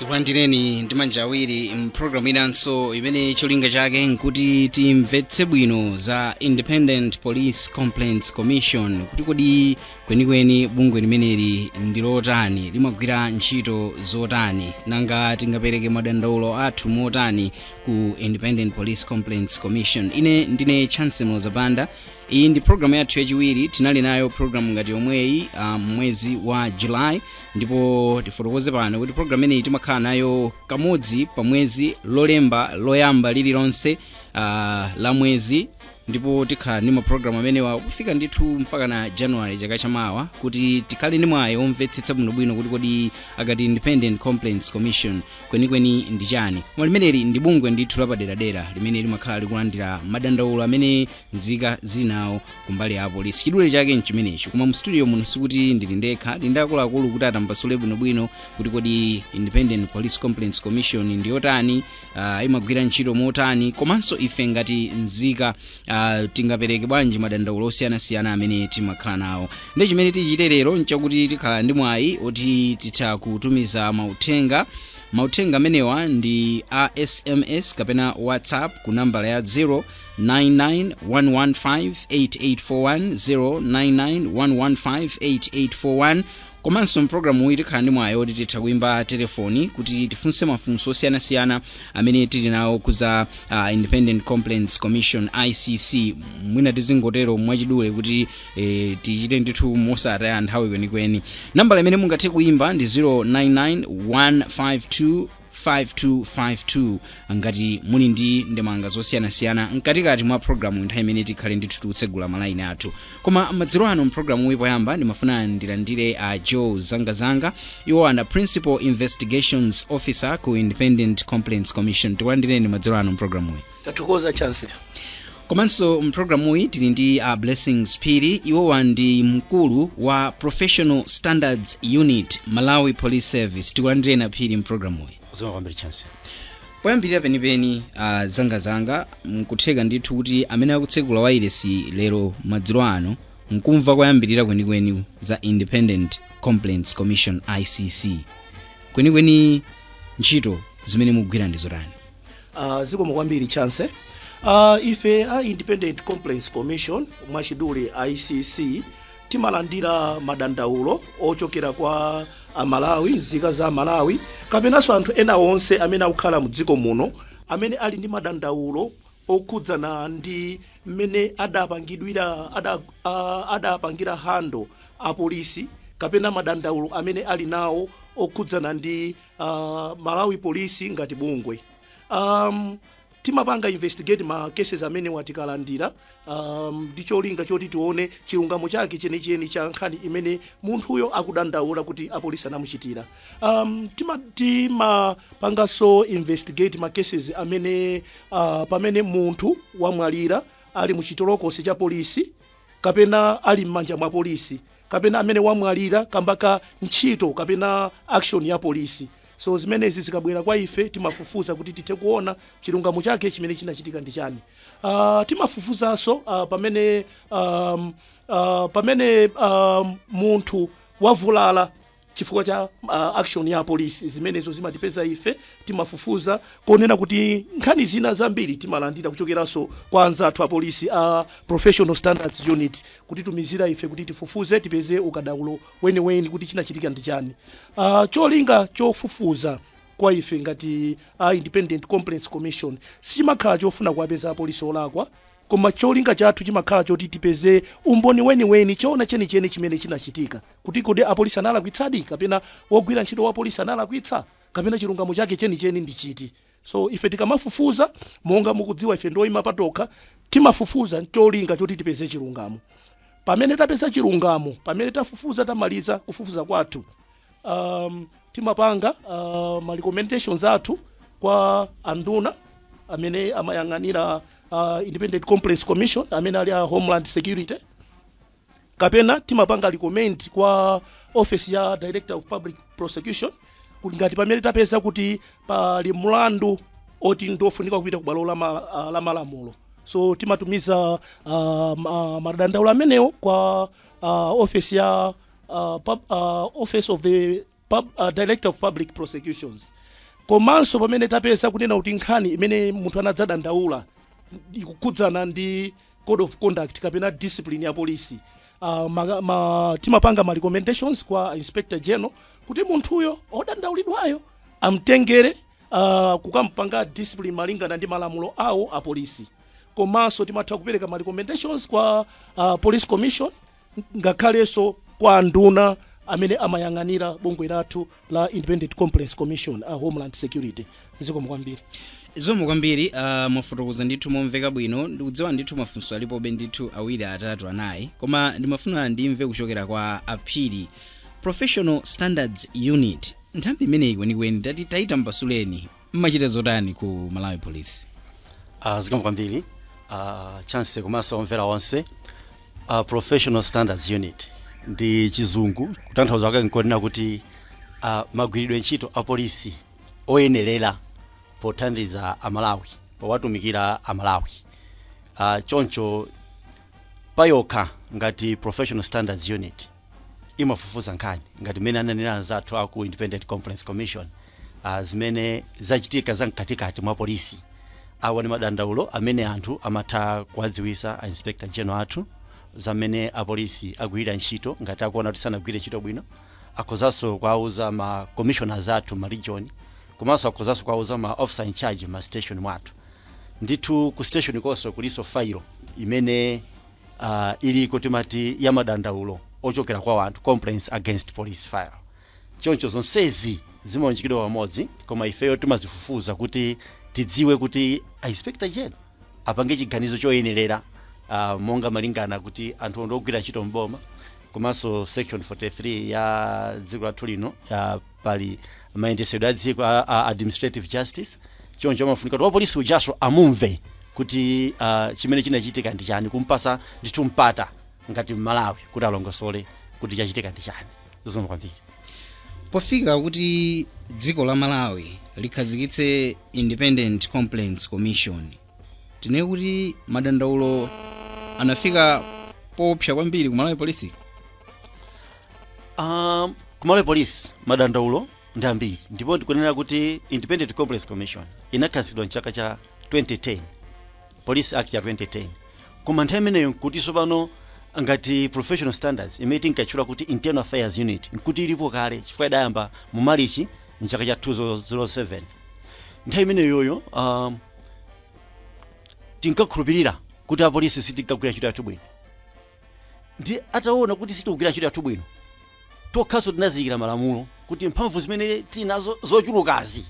Tikulandireni ndi manja awiri mpulogalamu inanso imene cholinga chake nkuti timvetse bwino za Independent Police Complaints Commission, kuti kodi kwenikweni bungwe limeneli ndi lotani, limagwira ntchito zotani, nanga tingapereke madandaulo athu motani ku Independent Police Complaints Commission. Ine ndine Chance Mlozapanda. Iyi ndi programu yathu yachiwiri. Tinali nayo programu ngati yomweyi mwezi wa July, ndipo tifotokoze pano kuti programu imeneyi timakhala nayo kamodzi pa mwezi, lolemba loyamba lililonse la mwezi, ndipo tikhala ndi mapulogalamu amenewa kufika ndithu mpaka na January chaka chamawa, kuti tikhale ndi mwayi omvetsetsa bwinobwino kuti kodi akati Independent Complaints Commission kwenikweni ndi chani. Koma limeneli ndi bungwe ndithu lapaderadera limene limakhala likulandira madandaulo amene nzika zili nawo kumbali ya apolisi. Chidule chake nchimenechi. Koma mu studio muno sikuti ndili ndekha, ndili ndi akuluakulu kuti atambasule bwinobwino kuti kodi Independent Police Complaints Commission ndi yotani, imagwira ntchito motani, komanso ife ngati nzika tingapereke bwanji madandaulo osiyanasiyana amene timakhala nawo. Ndi chimene tichite lero nchakuti tikhala ndi mwayi oti titha kutumiza mauthenga. Mauthenga amenewa ndi a SMS kapena WhatsApp ku nambala ya 0991158841, 0991158841. Komanso mpulogalamu iyi tikhala ndi mwayi oti titha kuimba telefoni kuti tifunse mafunso osiyanasiyana amene tili nawo kuza Independent Complaints Commission, ICC. Mwina tizingotero mwachidule kuti tichite ndithu mosataya nthawi kwenikweni. Nambala imene mungathe kuimba ndi 099152 5252 ngati muli ndi ndemanga zosiyanasiyana mkatikati mwa programu, nthawi imene tikhale ndithu tikutsegula malaini athu. Koma madzulo ano mpulogalamu iyi, poyamba ndimafuna ndilandire a Joe Zangazanga. Iwo ana Principal Investigations Officer ku Independent Complaints Commission. Tikulandireni madzulo ano mpulogalamu iyi. Tathokoza, Chance. Komanso mpulogalamuyi tili ndi a Blessings Phiri. Iwowa ndi mkulu wa Professional Standards Unit, Malawi Police Service. Tikulandireni, Phiri, mpulogalamuyi. Zikomo kwambiri, Chance. Poyambirira penipeni, Zangazanga, nkutheka ndithu kuti amene akutsekula wailesi lero madzulo ano nkumva koyambirira kwenikweni za Independent Complaints Commission, ICC. Kwenikweni ntchito zimene mugwira ndi zotani? Zikomo kwambiri, Chance. Ife a Independent Complaints Commission, mwachidule ICC, timalandira madandaulo ochokera kwa Amalawi, nzika za Malawi, kapenanso anthu ena onse amene akukhala mu dziko muno amene ali ndi madandaulo okhudzana ndi mmene adapangidwira adapangira handle apolisi, kapena madandaulo amene ali nawo okhudzana ndi Malawi Polisi ngati bungwe. Timapanga investigate ma cases amene watikalandira ndi cholinga choti tione chilungamo chake chenicheni cha nkhani imene munthuyo akudandaula kuti apolisi anamuchitira. Timapanganso investigate ma cases amene pamene munthu wamwalira ali muchitolokosi cha polisi kapena ali m'manja mwa polisi, kapena amene wamwalira kamba ka ntchito kapena action ya polisi. So zimenezi zikabwera kwa ife, timafufuza kuti tithe kuona chilungamo chake chimene chinachitika ndi chani. Timafufuzanso pamene munthu wavulala chifukwa cha action ya polisi. Zimenezo zimatipeza ife, timafufuza konena kuti nkhani zina zambiri timalandira kuchokeranso kwa anzathu a polisi a Professional Standards Unit, kutitumizira ife kuti tifufuze, tipeze ukadaulo weniweni kuti chinachitika ndi chani. Cholinga chofufuza kwa ife ngati a Independent Complaints Commission sichimakhala chofuna kuwapeza apolisi olakwa, koma cholinga chathu chimakhala choti tipeze umboni weniweni, choona chenicheni chimene chinachitika, kuti kodi apolisi analakwitsadi, kapena wogwira ntchito wa polisi analakwitsa, kapena chilungamo chake chenicheni ndi chiti. So ife tikamafufuza, monga mukudziwa, ife ndoyima patokha, timafufuza cholinga choti tipeze chilungamo. Pamene tapeza chilungamo, pamene tafufuza, tamaliza kufufuza kwathu, timapanga ma recommendations athu kwa anduna amene amayang'anira Independent Complaints Commission, amene ali a Homeland Security, kapena timapanga recommend kwa office ya Director of Public Prosecution, kuti ngati pamene tapeza kuti pali mlandu oti ndofunika kupita ku bwalo la malamulo. So timatumiza madandaulo amenewo kwa office ya office of the Director of Public Prosecutions. Komanso pamene tapeza kunena kuti nkhani imene munthu anadzadandaula ikukhudzana ndi code of conduct kapena discipline ya polisi, timapanga ma recommendations kwa Inspector General kuti munthuyo odandaulidwayo amtengere kukampanga discipline malingana ndi malamulo awo a polisi. Komanso timatha kupereka ma recommendations kwa Police Commission, ngakhalenso kwa nduna amene amayang'anira bungwe lathu la Independent Complaints Commission, a Homeland Security. Zikomo kwambiri. Zikomo kwambiri. Mwafotokoza ndithu momveka bwino. Ndikudziwa ndithu mafunso alipobe ndithu awiri, atatu, anayi, koma ndimafuna ndimve kuchokera kwa Aphiri. Professional Standards Unit, nthambi imeneyi kwenikweni tati tayitambasuleni, mmachita zotani ku Malawi Police? Zikomo kwambiri, Chance, komanso omvera onse. Professional Standards Unit ndi Chizungu, kutanthauza kwake nkonena kuti magwiridwe ntchito a polisi oyenerera pothandiza Amalawi, powatumikira Amalawi. Choncho payokha ngati Professional Standards Unit imafufuza nkhani ngati mmene ananena anzathu aku Independent Complaints Commission, zimene zachitika zamkatikati mwa polisi. Awa ndi madandaulo amene anthu amatha kuwadziwisa a Inspector General athu zamene apolisi agwirira ntchito. Ngati akuona kuti sanagwire ntchito bwino, akhozanso kuwauza ma commissioners athu ma region, komanso akhozanso kuwauza ma officer in charge ma station mwathu. Ndithu ku station konso kuliso failo imene iliko, timati ya madandaulo ochokera kwa anthu, complaints against police file. Choncho zonsezi zimaunjikidwa pamodzi, koma ifeyo timazifufuza kuti tidziwe kuti a Inspector General apange chiganizo choyenerera, monga malingana kuti anthu ndi ogwira ntchito mboma, komanso section 43 ya dziko lathu lino, pali mayendesedwe a dziko a administrative justice. Choncho amafunika kuti wapolisi ujaso amumve kuti chimene chinachitika ndi chani, kumpasa ndithu mpata ngati Mmalawi kuti alongosole kuti chachitika ndi chani. Zikomo kwambiri. Pofika kuti dziko la Malawi likhazikitse Independent Complaints Commission, tinene kuti madandaulo anafika popsa kwambiri ku Malawi Polisi? Ku Malawi Police madandaulo ndi ambiri, ndipo ndikunena kuti Independent Complaints Commission inakhazikitsidwa mchaka cha 2010, Police Act ya 2010. Koma nthawi imeneyo nkutinso pano ngati Professional Standards imene tinkatchula kuti Internal Affairs Unit nkuti ilipo kale, chifukwa idayamba mu Marichi mchaka cha 2007. Nthawi imeneyoyo tinkakhulupirira kuti apolisi sitinkagwira ntchito yathu bwino. Ndi ataona kuti sitikugwira ntchito yathu bwino, tokhanso tinaziyikira malamulo kuti mphamvu zimene tili nazo zochulukazi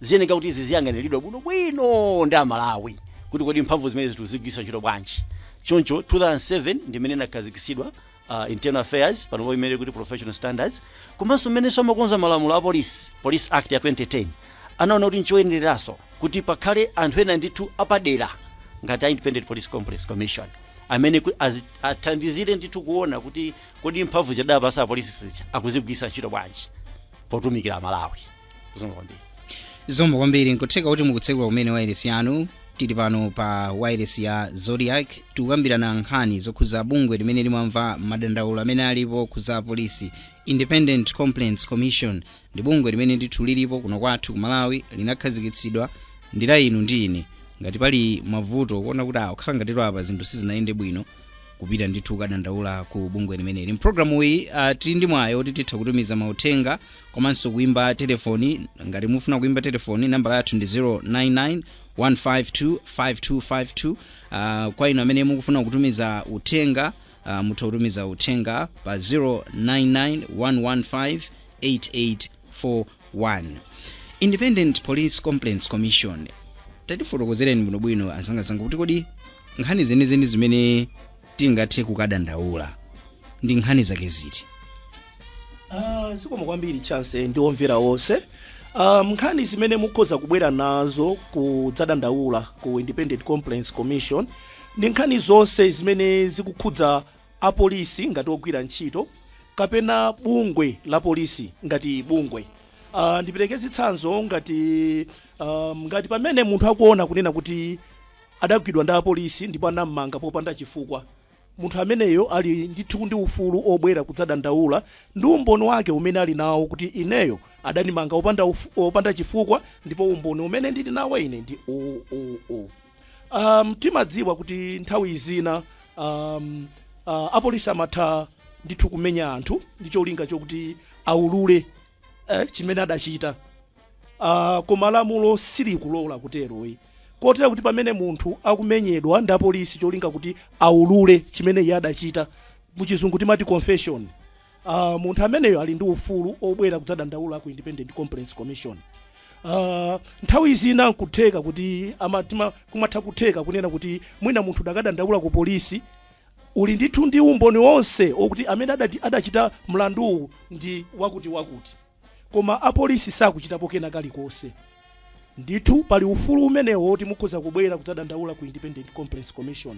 ziyeneka kuti ziziyang'aniridwa bwinobwino ndi Amalawi, kuti kodi mphamvu zimene zituzigwisa ntchito bwanji. Choncho 2007 ndimene inakhazikitsidwa Internal Affairs, panopo imene kuti Professional Standards. Komanso mmenenso amakonza malamulo a police, Police Act ya 2010, anaona kuti nchoyenereranso kuti pakhale anthu ena ndithu apadera ngati a Independent Police Complaints Commission amene athandizire ndithu kuona kuti kodi mphamvu zidapasa apolisi zija akuzigwisa ntchito bwanji potumikira Amalawi. Zikomo kwambiri. Zikomo kwambiri. Nkutheka kuti mukutsekula kumene wairesi yanu. Tili pano pa wairesi ya Zodiak, tikukambirana nkhani zokhuza bungwe limene limamva madandaulo amene alipo okhuza polisi. Independent Complaints Commission ndi bungwe limene ndithu lilipo kuno kwathu ku Malawi, linakhazikitsidwa ndi la inu ndi ine. Ngati pali mavuto, kuona kuti akukhala ngatitu apa zinthu sizinayende bwino, kupita ndithu kukadandaula ku bungwe limeneli. Mpulogalamu iyi tili ndi mwayi oti titha kutumiza mauthenga komanso kuimba telefoni. Ngati mufuna kuimba telefoni, nambala yathu ndi 099 152 5252. Kwa inu amene mukufuna kutumiza uthenga, mutha kutumiza uthenga pa 099 115 8841. Independent Police Complaints Commission, tatifotokozereni bwinobwino anzangazanga kuti kodi nkhani zenizeni zimene tingathe kukadandaula ndi nkhani zake ziti? Zikomo kwambiri, Chance, ndi omvera onse. Nkhani zimene mukhoza kubwera nazo kudzadandaula ku Independent Complaints Commission ndi nkhani zonse zimene zikukhudza apolisi ngati ogwira ntchito kapena bungwe la polisi ngati bungwe. Ndipereke zitsanzo ngati pamene munthu akuona kunena kuti adagwidwa ndi apolisi ndipo anammanga popanda chifukwa, munthu ameneyo ali ndithu ndi ufulu obwera kudzadandaula ndi umboni wake umene ali nawo kuti ineyo Adandimanga opanda chifukwa, ndipo umboni umene ndili nawo ine ndi uwu. Timadziwa kuti nthawi zina apolisi amatha ndithu kumenya anthu ndi cholinga chokuti aulule chimene adachita, koma lamulo silikulola kuteroyi, kotera kuti pamene munthu akumenyedwa ndi apolisi cholinga kuti aulule chimene iye adachita, muchizungu timati confession, munthu ameneyo ali ndi ufulu obwera kudzadandaula ku Independent Complaints Commission. Nthawi zina nkutheka kuti kumatha kutheka kunena kuti mwina munthu dakadandaula ku polisi, uli ndithu ndi umboni wonse okuti amene adachita mlanduwu ndi wakuti wakuti, koma apolisi sakuchitapo kena kalikonse. Ndithu pali ufulu umenewo woti mukhoza kubwera kudzadandaula ku Independent Complaints Commission.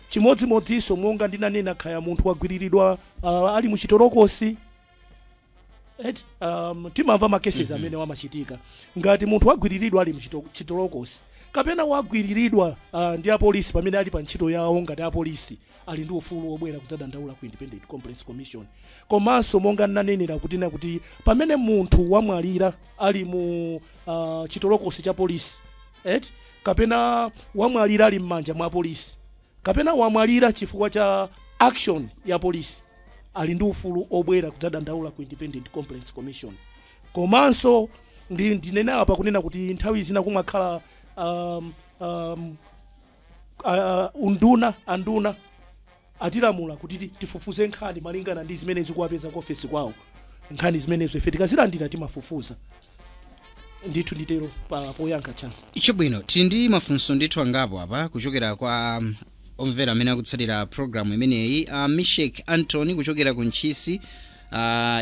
Chimodzimodzinso monga ndinanena, khaya munthu wagwiriridwa ali muchitolokosi eti, timamva ma cases amene wamachitika. Ngati munthu wagwiriridwa ali muchitolokosi kapena wagwiriridwa ndi apolisi pamene ali pa ntchito yawo ngati apolisi, ali ndi ufulu wobwera kudzadandaula ku Independent Complaints Commission. Komanso monga ndinanenera kuti na kuti pamene munthu wamwalira ali mu chitolokosi cha polisi eti, kapena wamwalira ali m'manja mwa polisi, kapena wamwalira chifukwa cha action ya polisi, ali ndi ufulu obwera kudzadandaula ku Independent Complaints Commission. Komanso ndinena apa kunena kuti nthawi zina kumakhala unduna, anduna atilamula kuti tifufuze nkhani malingana ndi zimene zikuwapeza ku ofesi kwawo. Nkhani zimenezo ife tikazilandira timafufuza ndithu. Nditero pa poyankha, Chance. Chabwino, tili ndi mafunso ndithu angapo apa kuchokera kwa omvera amene akutsatira programu imeneyi. Mishek Antony kuchokera ku Ntchisi,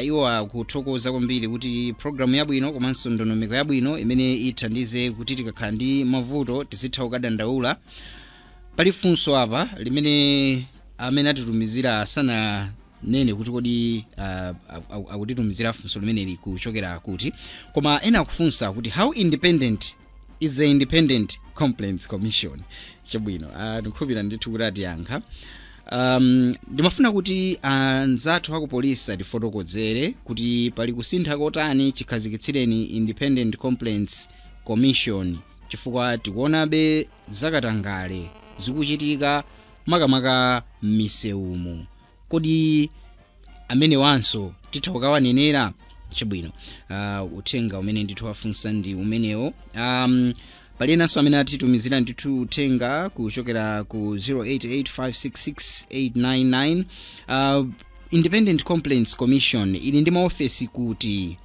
iwo akuthokoza kwambiri kuti programu yabwino komanso ndondomeko yabwino imene ithandize kuti tikakhala ndi mavuto tizitha kukadandaula. Pali funso apa limene amene atitumizira asananene kuti kodi akutitumizira funso limeneli kuchokera kuti, koma ena akufunsa kuti, "How independent is the Independent Complaints Commission?" Chabwino, ndikukhulupirira ndithu kuti atiyankha. Ndimafuna kuti anzathu aku polisi atifotokozere kuti pali kusintha kotani chikhazikitsireni Independent Complaints Commission, chifukwa tikuonabe zakatangale zikuchitika makamaka m'misewumu. Kodi amenewanso titha kukawanenera? Chabwino, uthenga umene ndithu wafunsa ndi umenewo. Pali enanso amene atitumizira ndithu uthenga kuchokera ku 088566899. Independent Complaints Commission ili ndi maofesi kuti?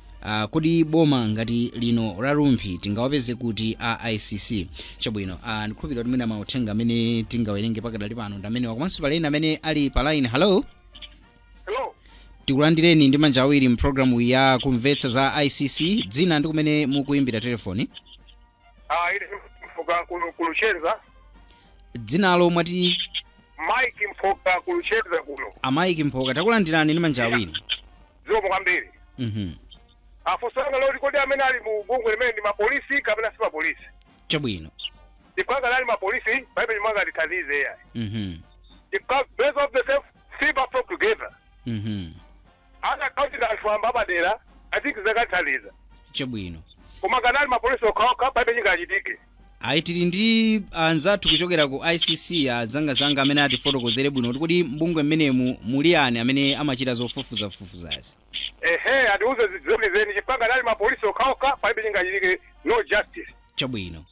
Kodi boma ngati lino la Rumphi tingawapeze kuti a ICC? Chabwino, ndikhulupirira kuti mwina mauthenga amene tingawerenge pakadali pano ndi amenewa. Komanso pali ena amene ali pa line. Hello? Hello. Tikulandireni ndi manja awiri mpulogalamu ya Kumvetsa za ICC. Dzina ndi kumene mukuimbira telefoni? Ah, ine Mphoka kuno kuLuchenza. Dzinalo mwati? Mike Mphoka, kuLuchenza kuno. Amaiki Mphoka, takulandirani ndi manja awiri. Zikomo kwambiri. Afunso anga loti, kodi amene ali mu bungwe limene ndi mapolisi kapena si mapolisi? Chabwino. Chifukwa ali mapolisi, palibe chimwe angatithandize iyayi. Chifukwa birds of the same feather flock together. Akakauti anthu amba apadera, I think zakathandiza. Chabwino. Koma kanali mapolisi okhaokha, palibe chingachitike. Ayi, tili ndi anzathu kuchokera ku ICC, azangazanga amene atifotokozere bwino kuti kodi mbungwe mmenemu muli ani amene amachita zofufuzafufuzazi. Ehe, atiuze zenizeni, chifukwa kanali mapolisi okhaokha, palibe chingachitike, no justice. Chabwino.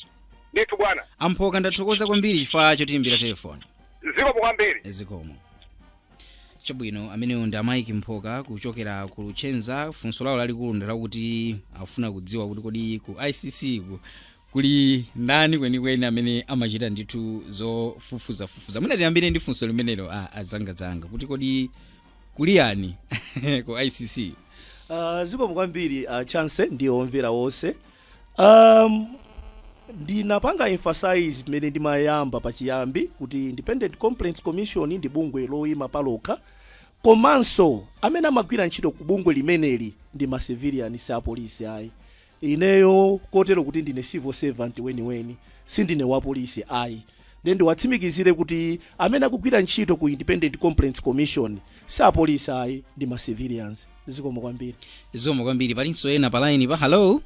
Ndithu bwana. Amphoka, ndathokoza kwambiri chifukwa chotiyimbira telefoni. Zikomo kwambiri. Zikomo. Chabwino, amenewo ndi Amaiki Mphoka kuchokera ku Luchenza. Funso lawo lalikulu ndalakuti afuna kudziwa kuti kodi ku ICC kuli ndani kwenikweni amene amachita ndithu zofufuzafufuza. Mwina tiyambire ndi funso limenelo, azangazanga, kuti kodi kuli yani ku ICC? Zikomo kwambiri, Chance ndi omvera wonse. Ndinapanga emphasize mmene ndimayamba pachiyambi kuti Independent Complaints Commission ndi bungwe loyima palokha, komanso amene amagwira ntchito ku bungwe limeneli ndi ma civilian, si apolisi ayi. Ineyo kotero kuti ndine civil servant weniweni, sindine wa polisi ayi. Then ndiwatsimikizire kuti amene akugwira ntchito ku Independent Complaints Commission si apolisi ayi, ndi ma civilians. Zikomo kwambiri. Zikomo kwambiri. Palinso ena pa line pa. Hello.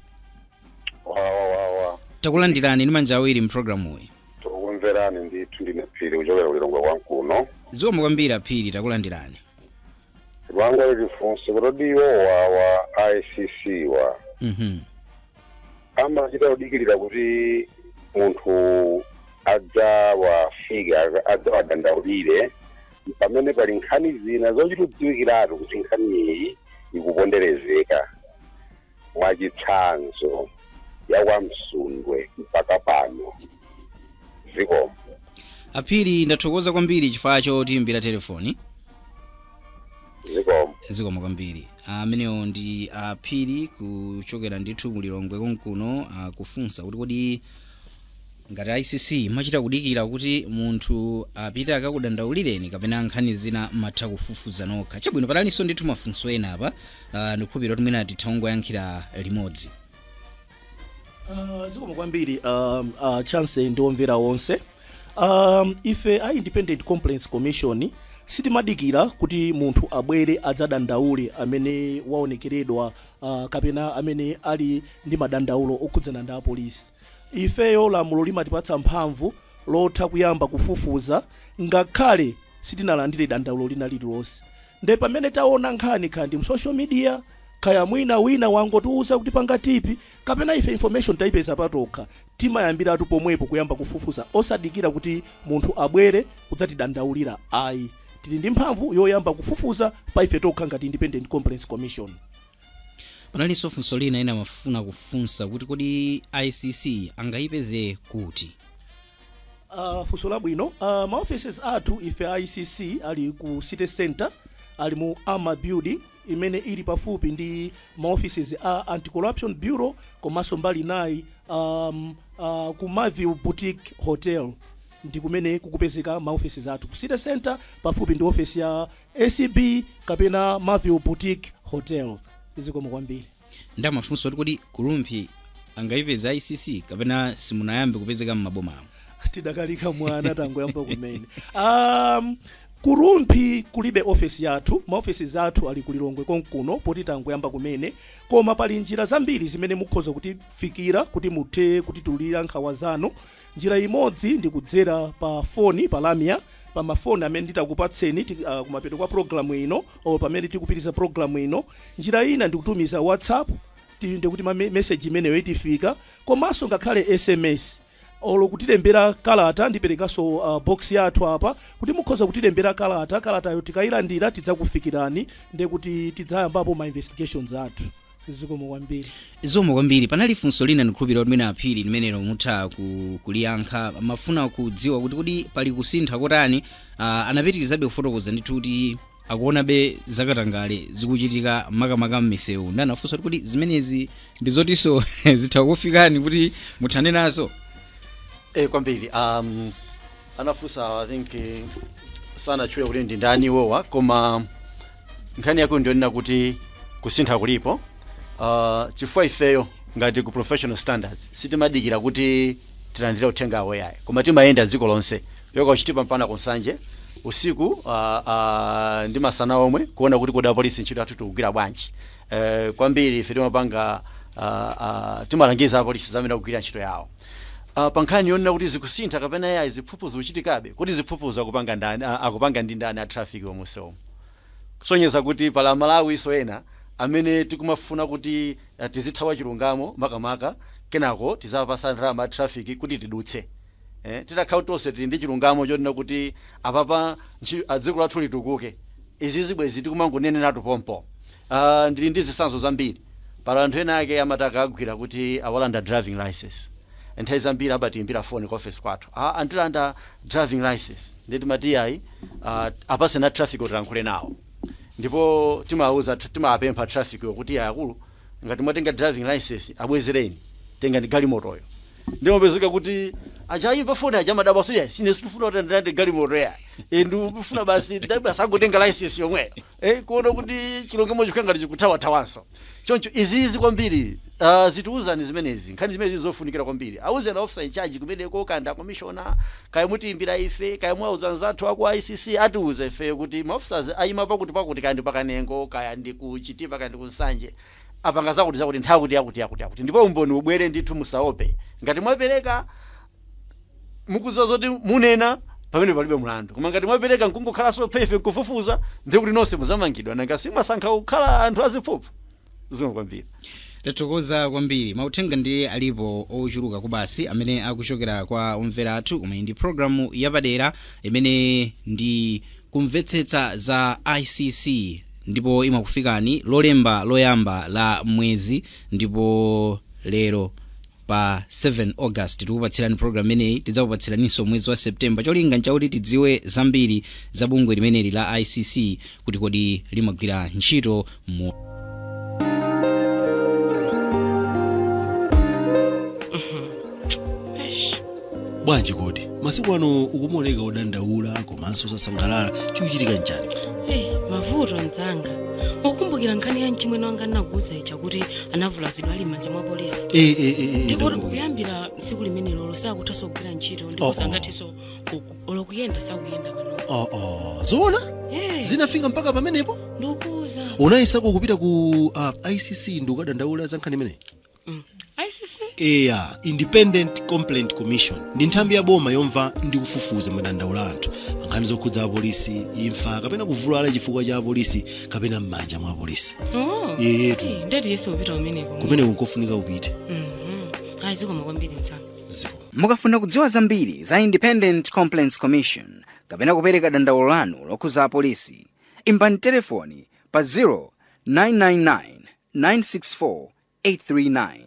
Wawawawa. Takulandirani ndi manja awiri mpulogalamuyi. Tikumverani ndithu. Ndine Phiri kuchokera kulilongwe kwankuno. Zikomo kwambiri, Aphiri, takulandirani. Lwanga lifunse kuti iwowa wa ICC wa amachita kudikirira kuti munthu adzawafike adzawadandaulire pamene pali nkhani zina zochita kudziwikiratu kuti nkhani iyi ikuponderezeka, mwachitsanzo yakwamsundwe mpaka pano? Zikomo. Aphiri, ndathokoza kwambiri chifukwa chotiimbira telefoni. Zikomo. Zikomo kwambiri. Amenewo ndi Aphiri kuchokera ndithu mulilongwe konkuno, kufunsa kuti kodi ngati ICC machita kudikira kuti munthu apite akakudandaulireni kapena nkhani zina matha kufufuza nokha? Chabwino, panalinso ndithu mafunso ena apa, ndikukhulupirira kuti mwina titha kungoyankhira limodzi. Zikomo kwambiri, Chance ndi omvera onse. Ife a Independent Complaints Commission sitimadikira kuti munthu abwere adzadandaule amene waonekeredwa kapena amene ali ndi madandaulo okhudzana ndi apolisi. Ifeyo lamulo limatipatsa mphamvu lotha kuyamba kufufuza ngakhale sitinalandire dandaulo lina lililonse. Nde pamene taona nkhani khandi mu social media, kaya mwina wina wangotiuza kuti pangatipi, kapena ife information tayipeza patokha, timayambiratu pomwepo kuyamba kufufuza, osadikira kuti munthu abwere kudzatidandaulira ayi. Tili ndi mphamvu yoyamba kufufuza pa ife tokha ngati Independent Complaints Commission. Panalinso funso lina, ena amafuna kufunsa kuti kodi ICC angayipeze kuti? Funso labwino. Ma offices athu ife ICC ali ku City Center, ali mu Ama Building imene ili pafupi ndi ma offices a Anti-Corruption Bureau, komanso mbali nayi ku Maview Boutique Hotel ndi kumene kukupezeka ma offices athu, ku City Center pafupi ndi office ya ACB kapena Maview Boutique Hotel. Zikomo kwambiri. Ndamafunso kuti kodi kurumphi angayipeze ICC kapena simunayambe kupezeka m'mabomamo? Tidakalika mwana, tangoyamba kumene. Kurumphi kulibe ofesi yathu. Maofesi athu ali kulilongwe konkuno poti tangoyamba kumene, koma pali njira zambiri zimene mukhoza kutifikira kuti muthe kutitulira nkhawa zanu. Njira imodzi ndi kudzera pa foni, pa lamya, pa mafoni amene nditakupatseni kumapeto kwa programu ino o pamene tikupitiriza programu ino. Njira ina ndi kutumiza WhatsApp, ndikuti ma message imeneyo itifika, komanso ngakhale SMS olo kutilembera kalata. Ndiperekanso box yathu apa kuti mukhoza kutilembera kalata. Kalatayo tikayilandira tidzakufikirani, ndiye kuti tidzayambapo ma investigations athu. Zikomo kwambiri. Zikomo kwambiri. Panali funso lina, ndikhulupirira kuti mwina Aphiri limenelo mutha kuliyankha. Amafuna kudziwa kuti kodi pali kusintha kotani? Anapitirizabe kufotokoza ndithu kuti akuonabe zakatangale zikuchitika makamaka m'misewu, ndi anafunsa kuti kodi zimenezi ndi zotinso zitha kufikani kuti muthane nazo? Kwambiri. Anafunsa, I think sanatchule kuti ndi ndani iwowa, koma nkhani yake ndionena kuti kusintha kulipo, chifukwa ifeyo ngati ku Professional Standards sitimadikira kuti tilandire uthengawo yayi, koma timayenda dziko lonse yoka kuchitipa mpana kunsanje usiku ndi masana omwe kuona kuti kodi apolisi ntchito yathu tikugwira bwanji. Kwambiri ife timapanga timalangiza apolisi zamene akugwira ntchito yawo. Pa nkhani yonena kuti zikusintha kapena yayi, ziphuphu zikuchitikabe. Kuti ziphuphu akupanga ndani? Akupanga ndi ndani? A traffic omwesewo, kusonyeza kuti pala Malawi ena amene tikumafuna kuti tizithawa chilungamo makamaka, kenako tizapasa ndalama a traffic kuti tidutse. Titakhala tonse tili ndi chilungamo chonena kuti apapa dziko lathu litukuke, izi zibwezi tikumangoneneratu pompo. Ndili ndi zitsanzo zambiri. Pala anthu ena ake amati akagwira kuti awalanda driving license, nthawi zambiri amatiimbira foni ku office kwathu, "Ah, andilanda driving license." Ndi timati ayi, apase na traffic tilankhule nawo. Ndipo timawuza, timapempha traffic kuti akulu, ngati mwatenga driving license abwezereni, tengani galimotoyo. Ndimapezeka kuti achayimba foni aja amadabwa, "Sine sine sindifuna kuti ndilande galimoto ya e, ndikufuna basi basi angotenga license yomweyo." Kuona kuti chilungamo chikukhala ngati chikuthawathawanso. Choncho izizi kwambiri Zitiuzani zimenezi, nkhani zimenezi zofunikira kwambiri. Auzeni officer in charge kumeneko, kanda commissioner, kaya mutiimbira ife, kaya mwauza anzathu aku ICC, atiuze ife kuti ma officers ayima pakuti pakuti, kaya ndi pakanengo, kaya ndi ku Chitipa, kaya ndi ku Nsanje, apanga zakuti zakuti, nthawi kuti yakuti yakuti yakuti. Ndipo umboni ubwere ndithu, musaope. Ngati mwapereka mukudziwa zoti munena, pamene palibe mlandu. Koma ngati mwapereka nkungokhalanso phefe nkufufuza, ndiye kuti nonse muzamangidwa. Nanga simwasankha kukhala anthu aziphuphu? Zikomo kwambiri. Tathokoza kwambiri. Mauthenga ndiye alipo ochuluka kubasi amene akuchokera kwa omvera athu. Koma ndi programu yapadera imene ndi kumvetsetsa za ICC, ndipo imakufikani lolemba loyamba la mwezi, ndipo lero pa 7 August tikupatsirani program imeneyi. Tidzakupatsiraninso mwezi wa September. Cholinga nchakuti tidziwe zambiri za bungwe limeneli la ICC, kuti kodi limagwira ntchito mu Eish. Bwanji kodi masiku ano ukumaoneka odandaula komanso osasangalala? Chikuchitika nchani? Hey, mavuto mzanga. Ukukumbukira nkhani ya mchimwene wanga nakuuza ija, kuti anavulazidwa ali m'manja mwa polisi? E. Ndipo Ndakumbukira. kuyambira tsiku limenelo sakuthanso kugwira ntchito, ndipo Oh. sangathenso olokuyenda, sakuyenda pano. Oh, zoona? Eh. Zinafika mpaka pamenepo? Ndikukuuza. Unayesako kupita ku ICC ndi ukadandaula za nkhani imeneyi? ICC? Eya, Independent Complaint Commission ndi nthambi ya boma yomva ndi kufufuza madandaulo anthu pa nkhani zokhudza apolisi, imfa kapena kuvulala chifukwa cha apolisi kapena m'manja mwa apolisi. Oh. Yetu. Eh, ndeti yesu upita umeneko. Kumeneko nkofunika upite. Ayi, zikomo kwambiri mzanga. Ziko. Mukafuna kudziwa zambiri za Independent Complaints Commission kapena kupereka dandaulo lanu lokhuza apolisi, imbani telefoni pa 0999 964 839.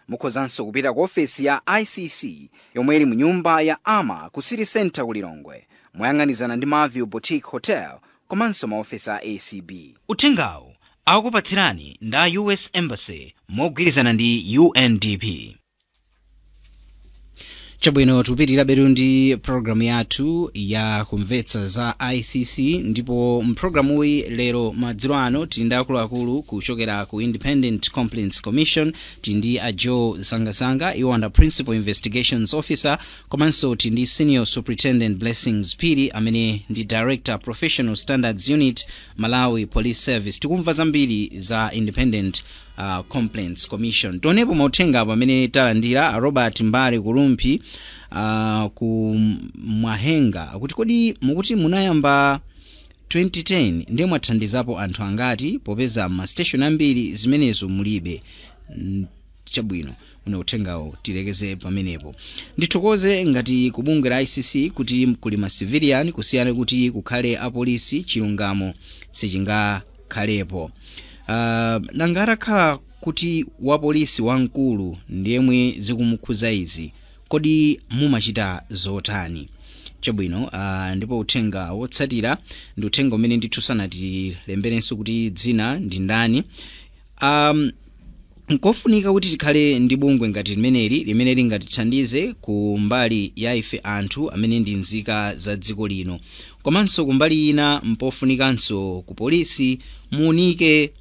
Mukhozanso kupita ku ofesi ya ICC yomwe ili mu nyumba ya Ama ku City Center ku Lilongwe, moyang'anizana ndi Marview Boutique Hotel komanso maofesi a ACB. Uthengawu akupatsirani nda US Embassy mogwirizana ndi UNDP. Chabwino, tikupitirira betu ndi programu yathu ya kumvetsa za ICC, ndipo mpulogalamuyi lero madzulo ano tili ndi akuluakulu kuchokera ku Independent Complaints Commission. Tili ndi a Joe Zangasanga, iwo under principal investigations officer, komanso tili ndi Senior Superintendent Blessings Phiri, amene ndi director, Professional Standards Unit, Malawi Police Service. Tikumva zambiri za Independent Complaints Commission. Tionepo mauthenga pamene talandira. A Robert Mbali Kulumpi ku Mwahenga akuti, kodi mukuti munayamba 2010, ndiye mwathandizapo anthu angati, popeza ma station ambiri zimenezo mulibe? Chabwino, una uthengawo tilekeze pamenepo. Ndithokoze ngati kubungwe la ICC kuti kuli ma civilian, kusiyana kuti kukhale apolisi, chilungamo sichingakhalepo. Nanga atakhala kuti wapolisi wamkulu ndiyemwe zikumukhuza izi, kodi mumachita zotani? Chabwino, ndipo uthenga wotsatira ndi uthenga umene ndithu sanatilemberenso kuti dzina ndi ndani. Nkofunika kuti tikhale ndi bungwe ngati limeneli limene lingatithandize ku mbali ya ife anthu amene ndi nzika za dziko lino, komanso kumbali ina mpofunikanso ku polisi muunike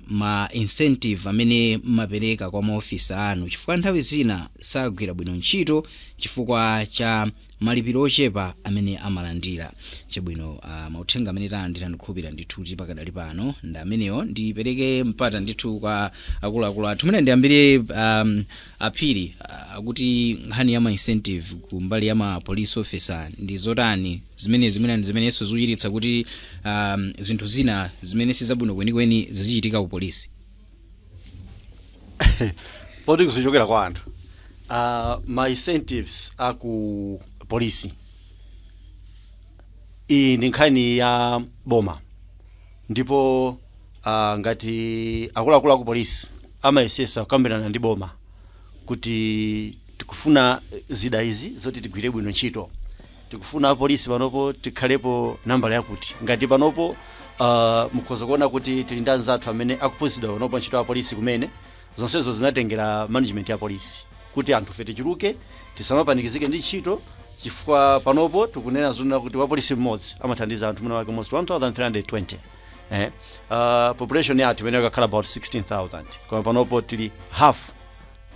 ma incentive amene mmapereka kwa maofisa anu, chifukwa nthawi zina sagwira bwino ntchito chifukwa cha malipiro ochepa amene amalandira. Chabwino, mauthenga amene talandira, ndikukhulupirira ndithu kuti pakadali pano ndi amenewo. Ndipereke mpata ndithu kwa akuluakulu athu. Mwina ndiyambire Aphiri, akuti nkhani ya ma incentive ku mbali ya ma police officer ndi zotani zimene zimene ndi zimenenso zikuchititsa kuti zinthu zina zimene sizabwino kwenikweni zizichitika ku polisi? Poti kuzichokera kwa anthu, ma incentives aku polisi, iyi ndi nkhani ya boma, ndipo ngati akuluakulu aku polisi amayesesa kukambirana ndi boma kuti tikufuna zida izi zoti tigwire bwino ntchito, tikufuna apolisi panopo tikhalepo nambala yakuti. Ngati panopo mukhoza kuona kuti tili ndi anzathu amene akuphunzitsidwa panopo ntchito ya polisi, kumene zonsezo zinatengera management ya polisi kuti anthu fe tichuluke, tisamapanikizike ndi ntchito, chifukwa panopo tikunena zonena kuti wapolisi mmodzi amathandiza anthu mwina wake most 1320. Population yathu imene ikakhala about 16,000, koma panopo tili half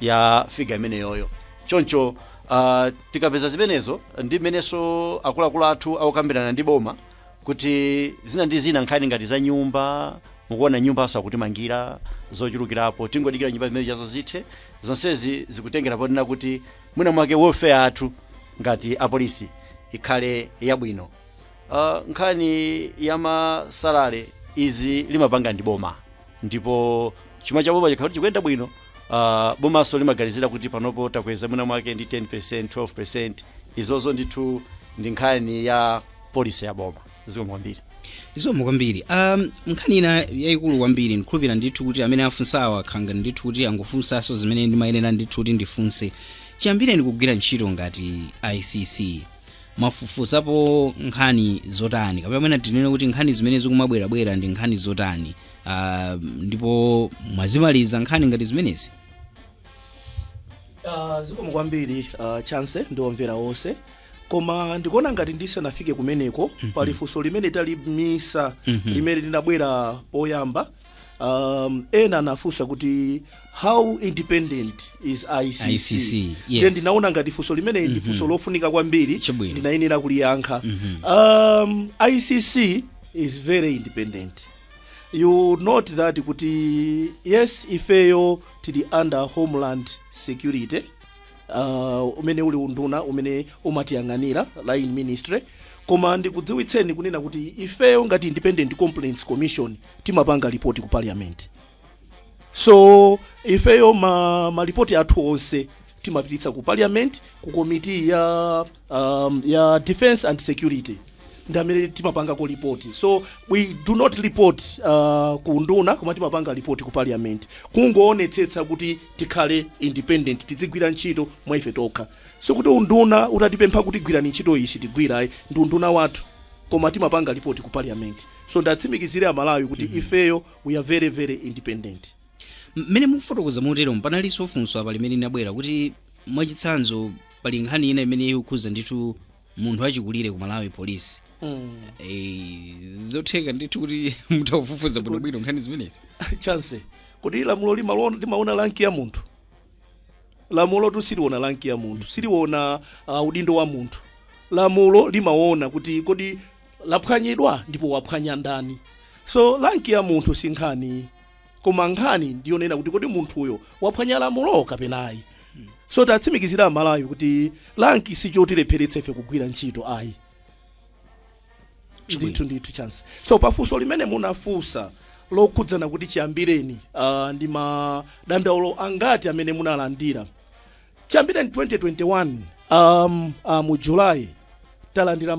ya figure imeneyoyo. Choncho tikapeza zimenezo ndi mmenenso akuluakulu athu akukambirana ndi boma kuti zina ndi zina, nkhani ngati za nyumba, mukuona nyumbanso akutimangira zochulukirapo, tingodikira nyumba zimene chazo zithe. Zonsezi zikutengera ponena kuti mwina mwake welfare athu ngati apolisi ikhale yabwino. Nkhani ya ma salary, izi limapanga ndi boma, ndipo chuma cha boma chikhala chikuyenda bwino, bomaso limaganizira kuti panopo takweza mwina mwake ndi 10%, 12%. Izozo ndithu ndi nkhani ya policy ya boma. Zikomo kwambiri. Zikomo kwambiri. Nkhani ina yayikulu kwambiri, ndikhulupira ndithu kuti amene afunsawa akhanga ndithu kuti angofunsanso zimene ndimayenera ndithu kuti ndifunse. Chiyambire ndikugwira ntchito ngati ICC, mwafufuzapo nkhani zotani, kapena mwina tinene kuti nkhani zimene zikumabwerabwera ndi nkhani zotani, ndipo mwazimaliza nkhani ngati zimenezi? Zikomo kwambiri, Chance ndi omvera onse. Koma ndikuona ngati ndisanafike kumeneko, pali funso limene talimisa limene linabwera poyamba. Ena anafunsa kuti how independent is ICC? ICC, yes. Ndiye ndinaona ngati funso limene ndi funso lofunika kwambiri, ndinayenera kuliyankha. ICC is very independent. You note that kuti yes, ifeyo tili under Homeland Security, umene uli unduna umene umatiyang'anira, line ministry. Koma ndikudziwitseni kunena kuti ifeyo ngati Independent Complaints Commission timapanga ripoti ku Parliament. So ifeyo malipoti athu onse timapititsa ku Parliament, ku committee ya Defense and Security, ndi amene timapangako ripoti. So we do not report ku nduna, koma timapanga ripoti ku Parliament, kungoonetsetsa kuti tikhale independent, tizigwira ntchito mwa ife tokha. Sikuti unduna utatipempha kuti gwirani ntchito iyi tigwirayi, ndi unduna wathu, koma timapanga ripoti ku Parliament. So ndatsimikizire Amalawi kuti ifeyo we are very, very independent. Mmene mukufotokoza motero, panalinso funso apa limene linabwera kuti mwachitsanzo pali nkhani ina imene ikukhuza ndithu munthu achikulire ku Malawi Police. Zotheka ndithu kuti mutakufufuza bwinobwino nkhani zimenezi? Chance, kuti lamulo limaona rank ya munthu? Lamulo tu siliona rank ya munthu, siliona udindo wa munthu. Lamulo limaona kuti kodi laphwanyidwa ndipo waphwanya ndani. So rank ya munthu si nkhani, koma nkhani ndiyonena kuti kodi munthuyo waphwanya lamulo kapena ayi. So tatsimikizira Amalawi kuti rank sichotilepheretsa ife kugwira ntchito, ayi ndithu, ndithu, Chance. So pafunso limene munafunsa lokhudzana kuti chiyambireni ndi madandaulo angati amene munalandira, chiyambireni 2021 mu July talandira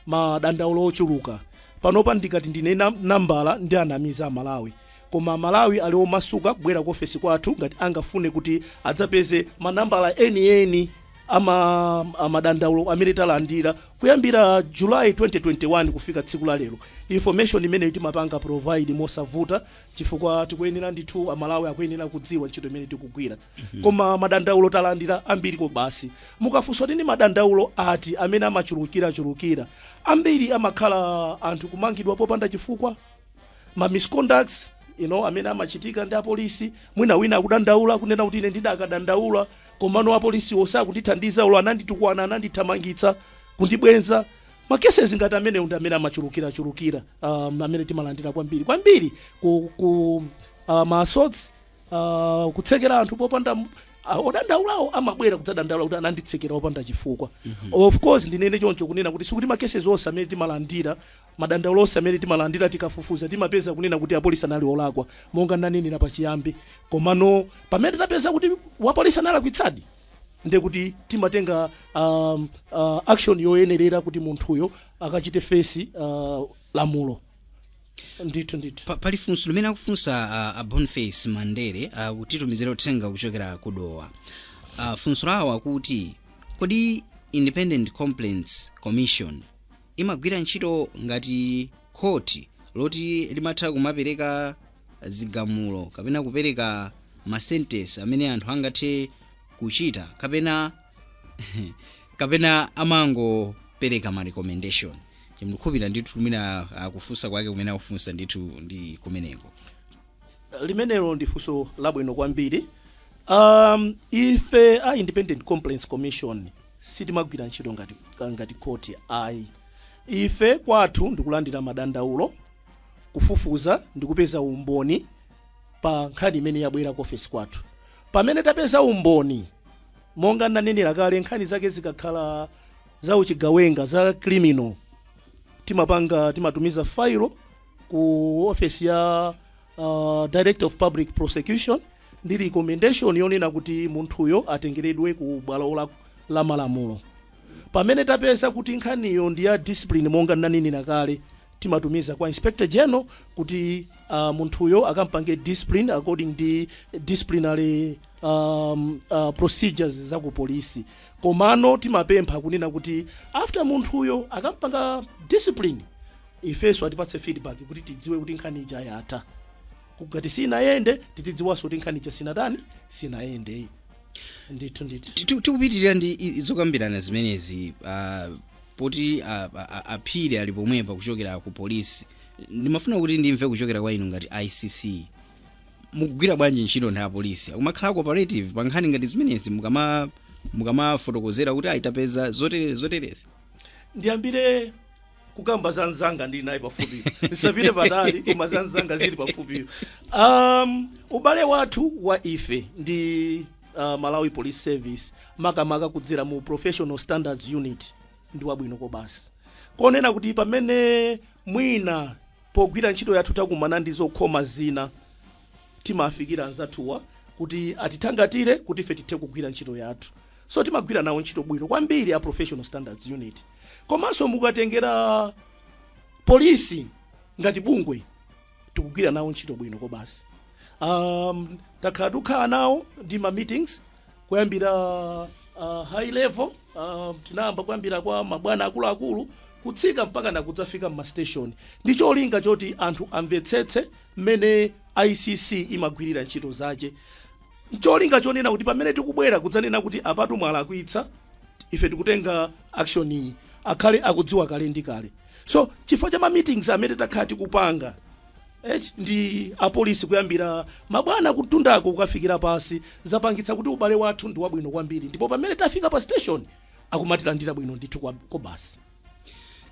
madandaulo ochuluka. Panopa ndikati ndine nambala ndi anamiza Amalawi, koma Malawi ali omasuka kubwera ku ofesi kwathu ngati angafune kuti adzapeze manambala enieni amadandaulo amene talandira kuyambira July 2021 kufika tsiku la lero. Information imene timapanga provide mosavuta, chifukwa tikuyenera ndithu, Amalawi akuyenera kudziwa ntchito imene tikugwira. Koma madandaulo talandira ambiriko basi. Mukafunsa kuti ndi madandaulo ati amene amachulukirachulukira, ambiri amakhala anthu kumangidwa popanda chifukwa, ma misconducts amene amachitika ndi apolisi. Mwina wina akudandaula kunena kuti ine ndidakadandaula, komano apolisi osakundithandiza, ulo ananditukwana, anandithamangitsa, kundibwenza. Ma cases ngati amenewo ndi amene amachulukirachulukira, amene timalandira kwambiri kwambiri ku ma assaults, kutsekera anthu popanda odandaulawo amabwera kudzadandaula kuti ananditsekera opanda chifukwa. Of course, ndinene choncho kunena kuti sikuti ma cases onse amene timalandira, madandaulo onse amene timalandira, tikafufuza timapeza kunena kuti apolisi anali olakwa, monga ndanenera pachiyambi. Komano pamene tapeza kuti wapolisi analakwitsadi, ndekuti timatenga action yoyenerera kuti munthuyo akachite face lamulo ndithu, ndithu. Pali funso limene akufunsa a Boniface Mandere, kutitumizira uthenga kuchokera ku Dowa. Funso lawo akuti kodi Independent Complaints Commission imagwira ntchito ngati khoti loti limatha kumapereka zigamulo kapena kupereka ma sentence amene anthu angathe kuchita, kapena amangopereka ma recommendation? Chimkukhulupirira ndithu mwina kufunsa kwake kumene akufunsa ndithu ndi kumeneko. Limenelo ndi funso labwino kwambiri. Ife a Independent Complaints Commission sitimagwira ntchito ngati khoti ayi. Ife kwathu ndikulandira madandaulo, kufufuza ndi kupeza umboni pa nkhani imene yabwera ku ofesi kwathu. Pamene tapeza umboni, monga ndanenera kale, nkhani zake zikakhala za uchigawenga, za criminal, timatumiza failo ku ofesi ya Director of Public Prosecution ndi recommendation yonena kuti munthuyo atengeredwe ku bwalo la malamulo. Pamene tapeza kuti nkhaniyo ndi ya discipline, monga ndanenera kale, timatumiza kwa Inspector General kuti munthuyo akampange discipline according ndi disciplinary procedures za ku polisi. Komano timapempha kunena kuti after munthuyo akampanga discipline, ifenso atipatse feedback kuti tidziwe kuti nkhani ija yatha. Kugati sinayende, titidziwanso kuti nkhani ija sinatani, sinayende ndithu ndithu. Tikupitirira ndi zokambirana zimenezi, poti aphiri ali pomwepa kuchokera ku polisi, ndimafuna kuti ndimve kuchokera kwa inu ngati ICC, mukugwira bwanji ntchito ndi apolisi? Akumakhala cooperative pa nkhani ngati zimenezi mukamafotokozera kuti ayitapeza zoterezi zoterezi? Ndiyambire kukamba za mzanga ndili naye pafupi, ndisapite patali, koma za mzanga zili pafupi. Ubale wathu wa ife ndi Malawi Police Service, makamaka kudzera mu Professional Standards Unit, ndi wabwino kobasi, konena kuti pamene mwina pogwira ntchito yathu takumana ndi zokhoma zina, timafikira anzathuwa kuti atithangatire kuti ife tithe kugwira ntchito yathu. So timagwira nawo ntchito bwino kwambiri a Professional Standards Unit. Komanso mukatengera polisi ngati bungwe, tikugwira nawo ntchito bwino kobasi. Takhala tukhala nawo ndi ma meetings kuyambira high level, tinayamba kuyambira kwa mabwana akuluakulu kutsika mpaka na kudzafika mma station, ndi cholinga choti anthu amvetsetse mmene ICC imagwirira ntchito zace, cholinga chonena kuti pamene tikubwera kudzanena kuti apatu mwalakwitsa, ife tikutenga action iyi, akhale akudziwa kale ndi kale. So chifukwa cha ma meetings amene takhala tikupanga eti ndi apolisi, kuyambira mabwana kutundako kukafikira pasi, zapangitsa kuti ubale wathu ndi wabwino kwambiri, ndipo pamene tafika pa station akumatilandira bwino ndithu kwa basi.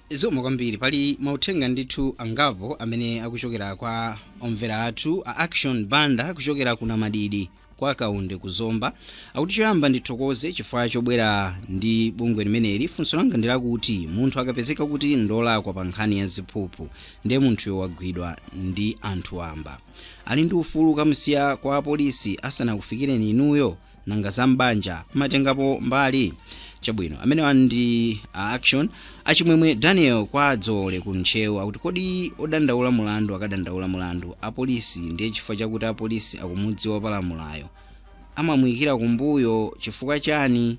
Zikomo kwambiri. Pali mauthenga ndithu angapo amene akuchokera kwa omvera athu. A Action Banda kuchokera kuna Madidi kwa Kaunde kuzomba akuti, choyamba ndithokoze chifukwa chobwera ndi bungwe limeneli. Funso langa ndilakuti munthu akapezeka kuti ndolakwa pa nkhani ya ziphuphu, ndiye munthuyo wagwidwa ndi anthu amba, ali ndi ufulu kamusiya kwa apolisi asanakufikireni inuyo? Nanga za mbanja matengapo mbali? Chabwino, amenewa ndi a Action. Achimwemwe Daniel kwa Dzole ku Ntcheu akuti, kodi odandaula mulandu akadandaula mulandu apolisi, ndiye chifukwa chakuti apolisi akumudziwa palamulayo, amamuyikira kumbuyo chifukwa chani?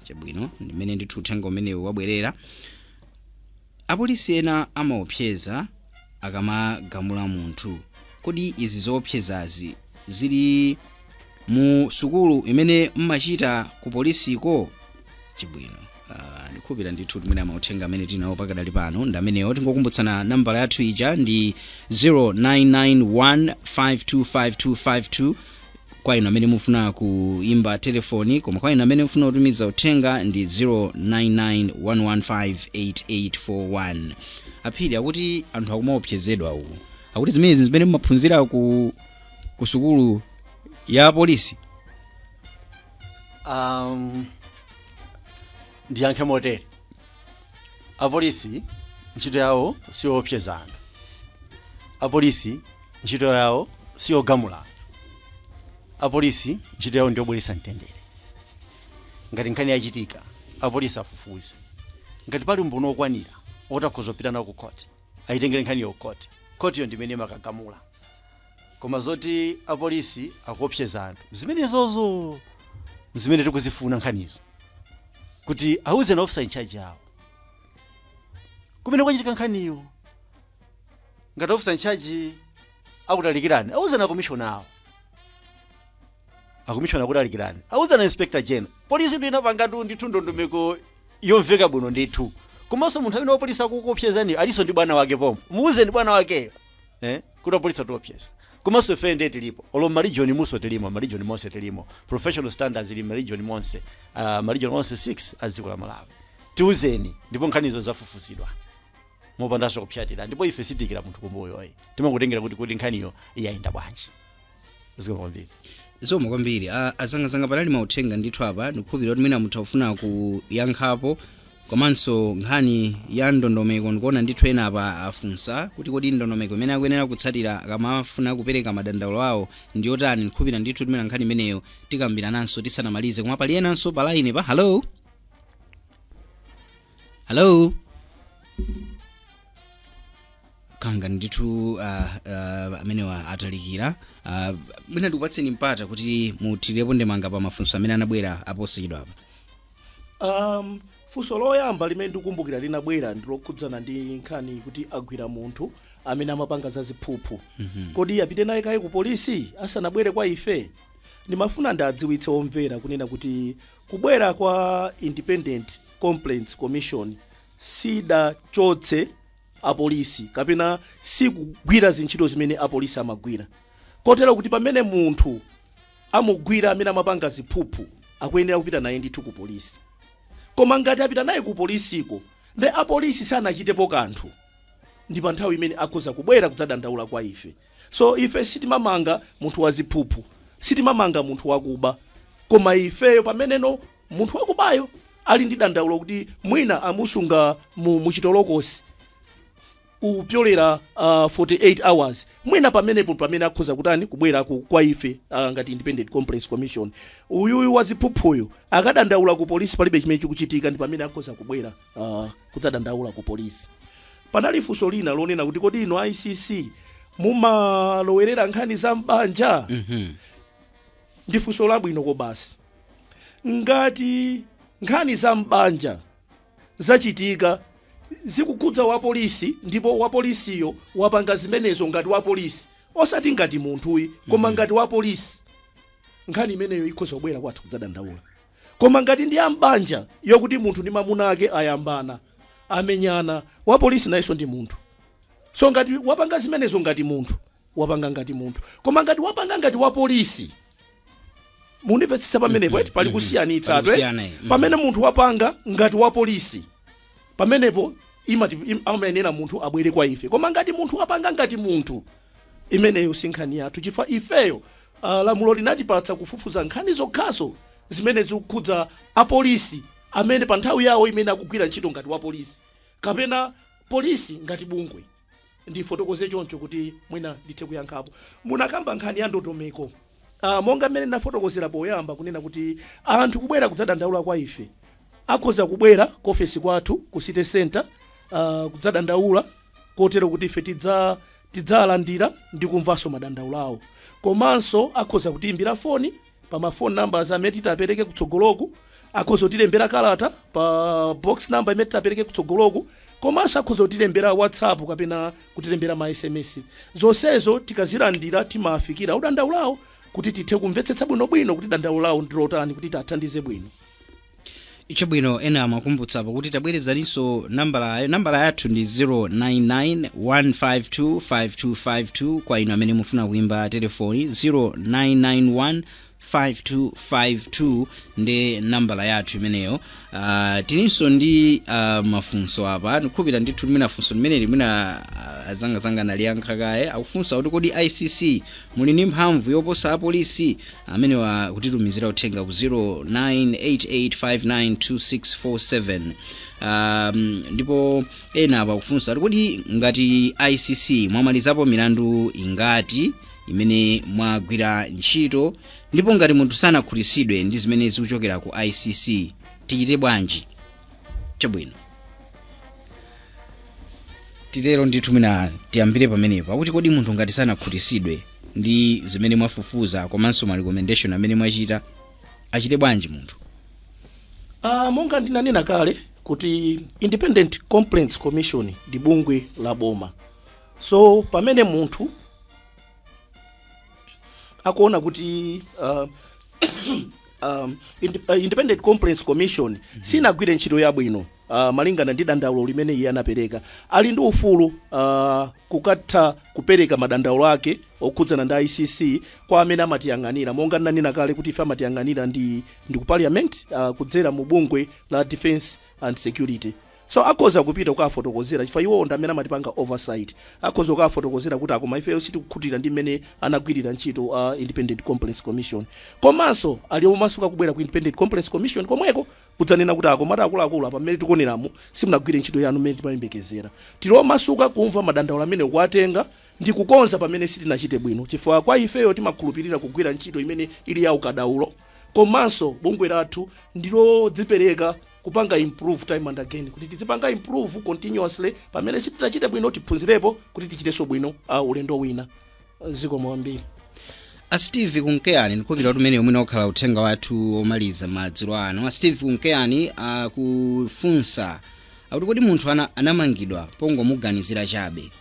Chabwino, ndimene ndithu uthenga umenewu wabwerera. Apolisi ena amaopseza akamagamula munthu. Kodi izi zoopsezazi zili mu sukulu imene mmachita ku polisiko? Chabwino, ndikhulupira ndithu timene amauthenga amene tinawo pakadali pano ndi amenewo. Tingokumbutsana nambala yathu ija ndi 0991525252 kwa inu amene mufuna kuimba telefoni, koma kwa inu amene mufuna kutumiza uthenga ndi 0991158841. Aphiri akuti anthu akumaopsezedwa uku, akuti zimenezi zimene mumaphunzira ku sukulu ya polisi? Ndiyankhe motere: apolisi ntchito yawo siyoopseza anthu, apolisi ntchito yawo siyogamula anthu, apolisi ntchito yawo ndiyobweretsa mtendere. Ngati nkhani yachitika, apolisi afufuze. Ngati pali umboni okwanira otakhoza kupita nawo ku court, ayitengere nkhaniyo ku court. Court yo ndimene imakagamula. Koma zoti apolisi akuopseza anthu, zimenezozo zimene tikuzifuna nkhanizo kuti auze na officer in charge yawo kumene kwachitika nkhaniyo. Ngati officer in charge akutalikirani, auze na commissioner awo, akomishona akutalikirani, auze na Inspector General. Polisi ndi inapangatu ndithu ndondomeko yomveka bwino ndithu. Komanso munthu amene wapolisi akukuopsezani alinso ndi bwana wake pomwe, muuzeni bwana wakeyo kuti apolisi atiopseza. Komanso ife ndiye tilipo, olo marijoni muso tilimo, marijoni monse tilimo, professional standards ili marijoni monse, marijoni onse 6 a dziko la Malawi. Tiuzeni, ndipo nkhanizo zafufuzidwa mopandanso kupyatira, ndipo ife sitikira munthu kumbuyo ayi, timakutengera kuti nkhaniyo iyayenda bwanji. Zikomo kwambiri. Zikomo kwambiri. Azangazanga, panali mauthenga ndithu apa, ndikukhulupirira kuti mwina mutha kufuna kuyankhapo, komanso nkhani ya ndondomeko. Ndikuona ndithu ena apa afunsa kuti kodi ndondomeko imene akuyenera kutsatira akamafuna kupereka madandaulo awo ndi yotani? Ndikukhulupirira ndithu timene nkhani imeneyo tikambirananso tisanamalize, koma pali enanso pa line pa. Hello, hello. Kanga ndithu amenewa atalikira. Mwina ndikupatseni mpata kuti muthirepo ndemanga pa mafunso amene anabwera aposachedwa apa. Funso loyamba limene ndikukumbukira linabwera ndilokhudzana ndi nkhani kuti agwira munthu amene amapanga za ziphuphu. Kodi apite naye kaye ku polisi asanabwere kwa ife? Ndimafuna ndadziwitse omvera kunena kuti kubwera kwa Independent Complaints Commission sidachotse apolisi kapena sikugwira zintchito zimene apolisi amagwira, kotero kuti pamene munthu amugwira amene amapanga ziphuphu, akuyenera kupita naye ndithu ku polisi. Koma ngati apita naye ku polisiko ndi apolisi sanachitepo kanthu, ndi pa nthawi imene akhoza kubwera kudzadandaula kwa ife. So ife sitimamanga munthu waziphuphu, sitimamanga munthu wakuba, koma ifeyo pameneno munthu wakubayo ali ndi dandaulo kuti mwina amusunga mu chitolokosi kupyolera 48 hours, mwina pamenepo pamene akhoza kutani, kubwera kwa ife ngati Independent Complaints Commission. Uyuyu waziphuphuyu akadandaula ku polisi, palibe chimene chikuchitika, ndi pamene akhoza kubwera kudzadandaula ku polisi. Panali funso lina lonena kuti kodi ino ICC mumalowerera nkhani za mbanja? Ndi funso labwino kobasi. Ngati nkhani za mbanja zachitika, zikukhudza wapolisi, ndipo wapolisiyo wapanga zimenezo ngati wapolisi, osati ngati munthuyi, koma ngati wapolisi, nkhani imeneyo ikhoza kubwera kwathu kudzadandaula. Koma ngati ndi ambanja, yokuti munthu ndi mamuna ake ayambana, amenyana, wapolisi nayenso ndi munthu. So ngati wapanga zimenezo ngati munthu, wapanga ngati munthu. Koma ngati wapanga ngati wapolisi, mundimvetsetsa pamenepo, eti? Pali kusiyanitsa. Pali atu, eti? kusiyana, eh. Pamene munthu wapanga ngati wapolisi, pamenepo amayenera munthu abwere kwa ife. Koma ngati munthu wapanga ngati munthu, imeneyo si nkhani yathu, chifukwa ifeyo lamulo linatipatsa kufufuza nkhani zokhazo zimene zikukhudza apolisi amene pa nthawi yawo imene akugwira ntchito ngati wapolisi kapena polisi ngati bungwe. Ndifotokoze choncho kuti mwina ndithe kuyankhapo. Munakamba nkhani ya ndondomeko. Monga mmene ndafotokozera poyamba kunena kuti anthu kubwera kudzadandaula kwa ife, akhoza kubwera ku ofesi kwathu ku City Center kudzadandaula, kotero kuti ife tidzalandira ndi kumvanso madandaulo awo. Komanso akhoza kutiyimbira foni pa ma phone numbers amene titapereke kutsogoloku, akhoza kutilembera kalata pa box number imene titapereke kutsogoloku, komanso akhoza kutilembera WhatsApp kapena kutilembera ma SMS. Zonsezo tikazilandira, timafikira udandaulawo kuti tithe kumvetsetsa bwinobwino kuti dandaulo lawo ndilotani, kuti tiathandize bwino. Chabwino. Ena amakumbutsa pakuti tabwerezaninso nambalayo. Nambala yathu ndi 099 152 5252 kwa inu amene mufuna kuimba telefoni. 0991 5252 ndi nambala yathu imeneyo. Tilinso ndi mafunso apa. Ndikukhulupirira ndithu limene funso limeneli mwina azangazanga naliyankha kaye. Akufunsa kuti kodi ICC muli ndi mphamvu yoposa apolisi? Amenewa kutitumizira uthenga ku 0988592647. Ndipo ena apa akufunsa kuti kodi ngati ICC mwamalizapo milandu ingati imene mwagwira ntchito, ndipo ngati munthu sanakhutitsidwe ndi zimene zikuchokera ku ICC, tichite bwanji? Chabwino, titero ndithu, mwina tiyambire pamenepo. Akuti kodi munthu ngati sanakhutitsidwe ndi zimene mwafufuza komanso ma recommendation amene mwachita, achite bwanji munthu? Monga ndinanena kale kuti Independent Complaints Commission ndi bungwe la boma, so pamene munthu akuona kuti Independent Complaints Commission sinagwire ntchito yabwino. Malingana ndi dandaulo limene iye anapereka, ali ndi ufulu kukatha kupereka madandaulo ake okhudzana ndi ICC kwa amene amatiyang'anira. Monga ndinanena kale kuti ife amatiyang'anira ndi ku parliament kudzera mu bungwe la Defense and Security. So akhoza kupita kukafotokozera, chifukwa iwo ndi amene amatipanga oversight. Akhoza kukafotokozera kuti akoma, ifeyo sitikukhutira ndi mmene anagwirira ntchito Independent Complaints Commission. Komanso ali omasuka kubwera ku Independent Complaints Commission komweko kudzanena kuti, akomati akuluakulu, apa mmene tikuoneramo simunagwire ntchito yanu mmene timayembekezera. Tili omasuka kumva madandaulo amene, kuwatenga ndi kukonza pamene sitinachite bwino, chifukwa kwa ifeyo timakhulupirira kugwira ntchito imene ili ya ukadaulo. Komanso bungwe lathu ndilodzipereka kupanga improve time and again, kuti tizipanga improve continuously. Pamene sitinachite bwino, tiphunzirepo kuti tichitenso bwino ulendo wina. Zikomo kwambiri. A Steve Kunkeyani, ndikukhulupirira kuti umene umene okhala uthenga wathu omaliza madzulo ano. A Steve Kunkeyani akufunsa akuti, kodi munthu anamangidwa pongomuganizira chabe,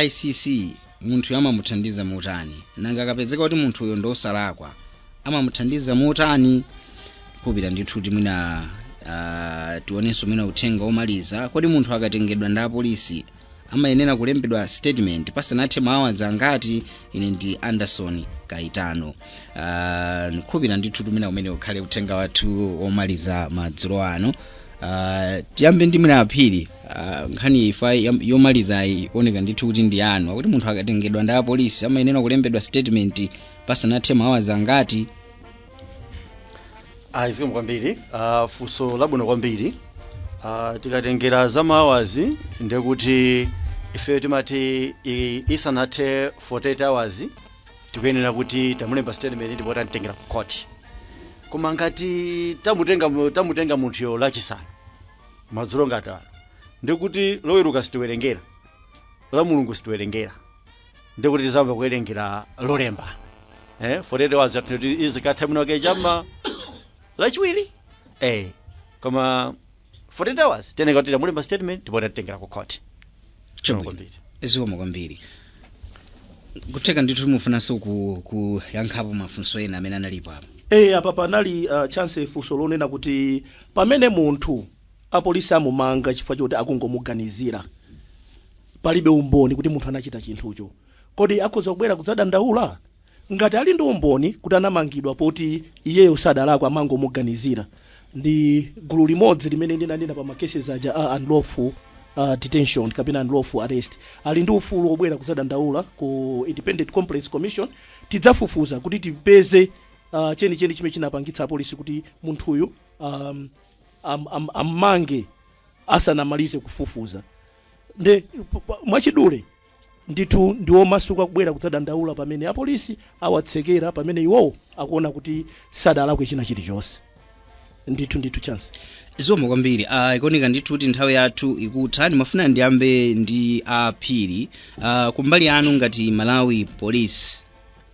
ICC munthu amamuthandiza motani? Nanga akapezeka kuti munthuyo ndosalakwa, amamuthandiza motani? Kukhulupirira ndithu kuti mwina tionenso mwina uthenga omaliza. Kodi munthu akatengedwa ndi apolisi amayenera kulembedwa statement pasanathe mahours angati? Ine ndi Anderson Kaitano. Ndikhulupirira ndithu tumene umene ukhale uthenga wathu omaliza madzulo ano. Tiyambe ndi mwina Aphiri. Nkhani ifa yomalizayi ikuoneka ndithu kuti ndi anu, akuti munthu akatengedwa ndi apolisi amayenera kulembedwa statement pasanathe mahours angati? Ayi, zikomo kwambiri. Funso labwino kwambiri. Tikatengera za mahours, ndekuti ife timati isanathe 48 hours tikuyenera kuti tamulemba statement ndipo tamtengera ku court. Koma ngati tamutenga munthuyo Lachisanu madzulo ngati ano, ndikuti Loweruka sitiwerengera, la Mulungu sitiwerengera, ndikuti tizamba kuwerengera Lolemba. 48 hours yathu izikatha mwina wake chama Lachiwiri. Koma 48 hours teneka kuti tamulemba statement ndipo tatengera ku court. Chabwino. Kwambiri. Zikomo kwambiri. Kutheka ndithu mufunanso kuyankhapo mafunso ena amene analipo apa. Apa panali chance, funso lonena kuti pamene munthu apolisi amumanga chifukwa choti akungomuganizira, palibe umboni kuti munthu anachita chinthucho, kodi akhoza kubwera kudzadandaula? Ngati ali ndi umboni kuti anamangidwa poti iyeyo sadalakwa, amangomuganizira, ndi gulu limodzi limene ndinanena pa macases aja a unlawful detention kapena unlawful arrest, ali ndi ufulu wobwera kudzadandaula ku Independent Complaints Commission. Tidzafufuza kuti tipeze chenicheni chimene chinapangitsa apolisi kuti munthuyu ammange asanamalize kufufuza. Nde mwachidule ndithu ndiwomasuka kubwera kudzadandaula pamene apolisi awatsekera, pamene iwowo akuona kuti sadalakwe china chilichonse. Ndithu ndithu, Chance. Zikomo kwambiri. Ikuoneka ndithu kuti nthawi yathu ikutha. Ndimafuna ndiyambe ndi Aphiri. Kumbali yanu ngati Malawi Police,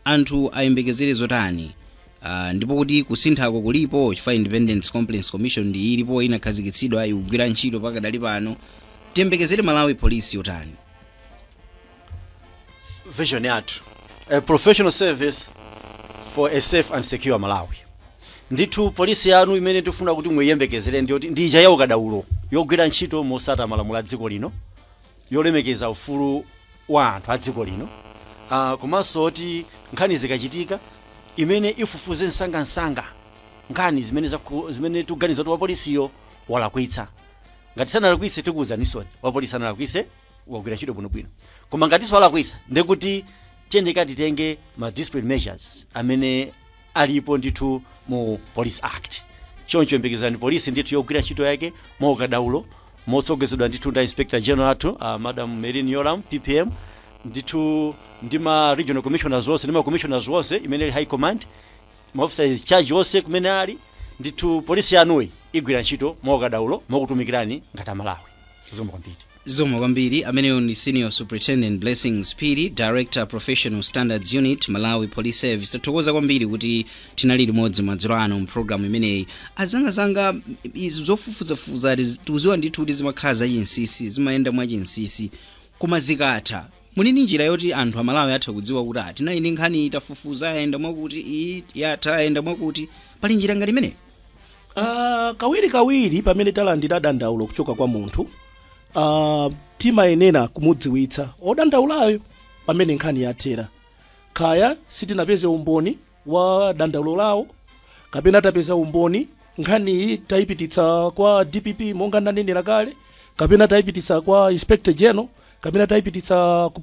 anthu ayembekezere zotani? Ndipo kuti kusinthako kulipo, chifukwa Independence Complaints Commission ndi ilipo, inakhazikitsidwa, ikugwira ntchito pakadali pano, tiyembekezere Malawi Police yotani? Vision yathu, a professional service for a safe and secure Malawi. Ndithu polisi yanu imene tifuna kuti muyiyembekezere ndiyoti ndi ija ya ukadaulo, yogwira ntchito mosata malamulo a dziko lino, yolemekeza ufulu wa anthu a dziko lino, komanso kuti nkhani zikachitika imene ifufuze msangamsanga nkhani zimene tikuganiza kuti wapolisiyo walakwitsa. Ngati sanalakwitse, tikuwuzanisoni, wapolisi analakwitse, wagwira ntchito bwinobwino. Koma ngatinso walakwitsa, ndekuti tiyendeka titenge ma discipline measures amene alipo ndithu mu Police Act. Choncho yembekezerani polisi ndithu yogwira ntchito yake mwaukadaulo, motsogozedwa ndithu ndi Inspector General athu, Madam Merlyne Yolamu PPM, ndithu ndi ma regional commissioners onse ndi ma commissioners onse imene ili high command, ma officers in charge onse kumene ali. Ndithu polisi yanuyi igwira ntchito mwaukadaulo mokutumikirani ngati Amalawi. Zikomo kwambiri. Zikomo kwambiri. Ameneyo ndi Senior Superintendent Blessings Phiri, Director, Professional Standards Unit, Malawi Police Service. Tathokoza kwambiri kuti tinali limodzi madzulo ano mpulogalamu imeneyi. Azangazanga, izi zofufuzafufuza tikuziwa ndithu kuti zimakhala zachinsinsi, zimayenda mwachinsinsi, koma zikatha, munini njira yoti anthu Amalawi atha kudziwa kuti tinali ndi nkhani, tafufuza, ayenda mwakuti, iyi yatha, ayenda mwakuti? Pali njira ngati imeneyi? Kawiri kawiri pamene talandira dandaulo kuchoka kwa munthu, timayenera kumudziwitsa odandaulayo pamene nkhani yathera. Kaya sitinapeze umboni wa dandaulo lawo, kapena tapeza umboni, nkhaniyi tayipititsa kwa DPP monga ndanenera kale, kapena tayipititsa kwa Inspector General, kapena tayipititsa ku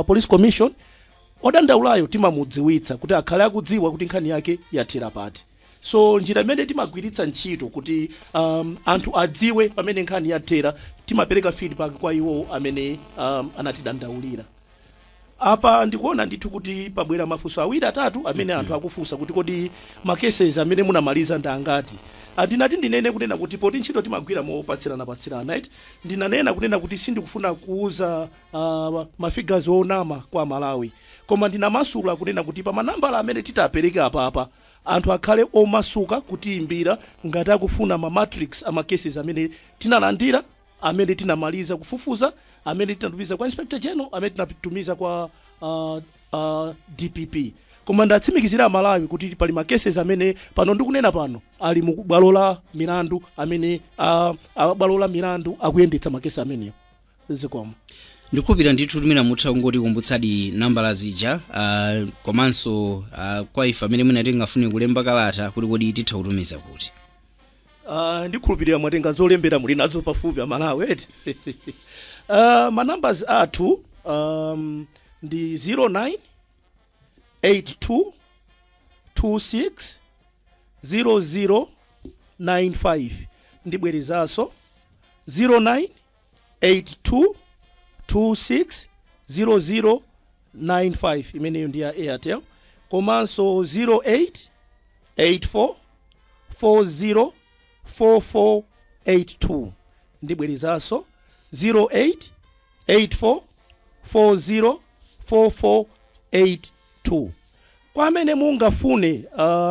police commission, odandaulayo timamudziwitsa kuti akhale akudziwa kuti nkhani yake yathera pati. So njira imene timagwiritsa ntchito kuti anthu adziwe pamene nkhani yathera, timapereka feedback kwa iwo amene anatidandaulira. Apa ndikuona ndithu kuti pabwera mafunso awiri atatu amene anthu akufunsa kuti kodi ma cases amene munamaliza ndi angati. Ndinati ndinene kunena kuti poti ntchito timagwira mopatsirana-patsirana, right? Ndinanena kunena kuti sindikufuna kuuza ma figures onama kwa Malawi, koma ndinamasula kunena kuti pa manambala amene titapereke apapa, anthu akhale omasuka kutiimbira ngati akufuna ma matrix ama cases amene tinalandira, amene tinamaliza kufufuza, amene tinatumiza kwa Inspector General, amene tinatumiza kwa DPP. Koma ndatsimikizira Malawi kuti pali ma cases amene pano ndikunena pano ali mu bwalo la milandu, amene bwalo la milandu akuyendetsa ma cases amenewo. Zikomo. Ndikukhulupirira ndithu limene mutha kungoti nambala zija, komanso kwa ife amene mwina tingafune kulemba kalata, kuti kodi titha kutumiza kuti? Ndikhulupirira mwatenga zolembera, muli nazo pafupi Amalawi, eti? Ma numbers athu ndi 09 82 26 0095. Ndibwerezanso, 09 82 26 0095, imeneyo ndi ya Airtel, komanso 08 84 40 4482. Ndibwerezanso, 08 84 40 4482. Kwa amene mungafune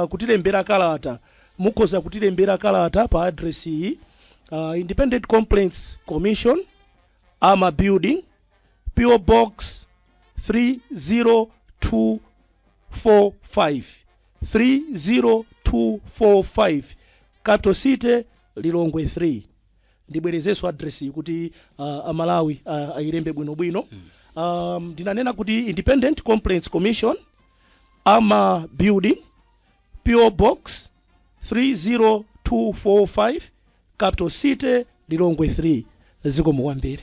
kutilembera kalata, mukhoza kutilembera kalata pa address iyi: Independent Complaints Commission, Ama Building, PO Box 30245, 30245, Capital City, Lilongwe 3. Ndibwerezenso address iyi kuti Amalawi ayilembe bwinobwino. Ndinanena kuti Independent Complaints Commission, Ama Building, PO Box 30245, Capital City, Lilongwe 3. Zikomo kwambiri.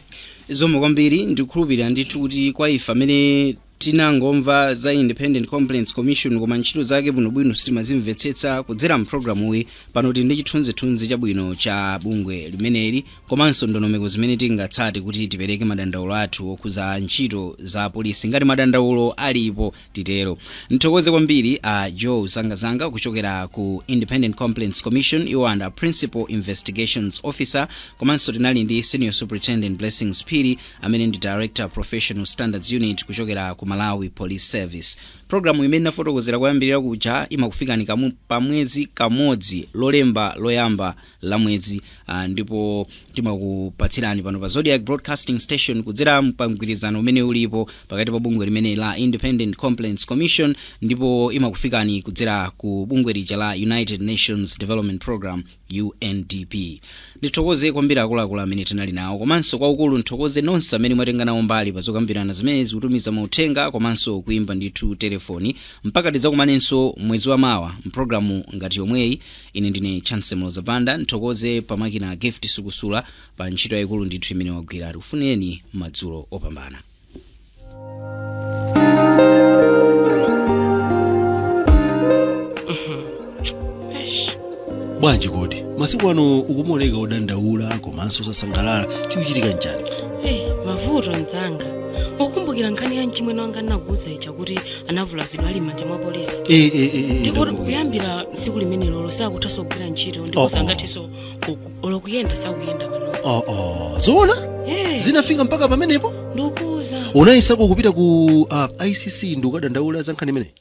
Zikomo kwambiri. Ndikukhulupirira ndithu kuti kwa ife amene tinangomva za Independent Complaints Commission koma ntchito zake bwinobwino sitimazimvetsetsa, kudzera mpulogalamuyi pano tili ndi chithunzithunzi chabwino cha bungwe limeneli, komanso ndondomeko zimene tingatsate kuti tipereke madandaulo athu okhuza ntchito za polisi, ngati madandaulo alipo titero. Nthokoze kwambiri a Joe Zangazanga kuchokera ku Independent Complaints Commission, iwo and Principal Investigations Officer, komanso tinali ndi Senior Superintendent Blessings Phiri amene ndi Director, Professional Standards Unit kuchokera ku Malawi Police Service. Programu imene inafotokozera kuyambirira kuja imakufikani pa mwezi kamodzi, lolemba loyamba la mwezi, ndipo timakupatsirani pano pa Zodiac Broadcasting Station kudzera pa mgwirizano umene ulipo pakati pa bungwe limene la Independent Complaints Commission, ndipo imakufikani kudzera ku bungwe lija la United Nations Development Program, UNDP. Ndithokoze kwambiri akuluakulu amene tinali nawo, komanso kwaukulu nthokoze nonse amene mwatenga nawo mbali pa zokambirana zimenezi, kutumiza mauthenga komanso kuimba ndithu telefoni. Mpaka tidzakumanenso mwezi wa mawa mpulogalamu ngati yomweyi, ine ndine Chance Mlozapanda. Nthokoze pamakina Gift Sukusula pa ntchito yayikulu ndithu imene wagwira. Tikufunireni madzulo opambana. Eish. Bwanji kodi masiku ano ukumaoneka odandaula komanso osasangalala? Chikuchitika nchani? Hey, mavuto mdzanga. Ukukumbukira nkhani ya mchimwene wanga ndinakuwuza ija kuti anavulazidwa ali m'manja mwa polisi? E. Ndipo Ndakumbukira. kuyambira tsiku limenelo sakuthanso kugwira ntchito ndipo Oh. sangathenso olo kuyenda, sakuyenda pano. Oh, zoona? Eh. Zinafika mpaka pamenepo? Ndikukuwuza. Unayesako kupita ku ICC ndi ukadandaula za nkhani imeneyi?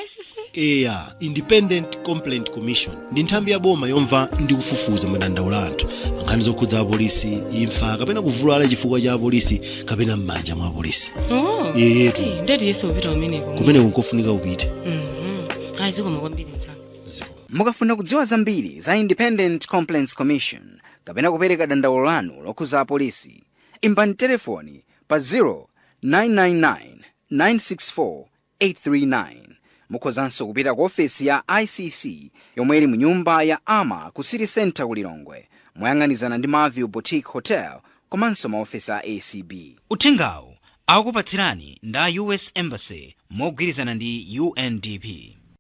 ICC? Eya, Independent Complaint Commission ndi nthambi ya boma yomva ndi kufufuza madandaulo anthu pa nkhani zokhudza apolisi, imfa kapena kuvulala chifukwa cha apolisi kapena m'manja mwa apolisi. Oh. Yetu. Eh, ndati yesu kupita kumeneko. Kumeneko nkofunika upite. Ayi, zikomo kwambiri mdzanga. Zikomo. Mukafuna kudziwa zambiri za Independent Complaints Commission kapena kupereka dandaulo lanu lokhuza apolisi, imbani telefoni pa 0999 964 839. Mukhozanso kupita ku ofesi ya ICC yomwe ili mu nyumba ya Ama ku City Center ku Lilongwe, moyang'anizana ndi Marview Boutique Hotel komanso maofesi a ACB. Uthengawu akupatsirani nda US Embassy mogwirizana ndi UNDP.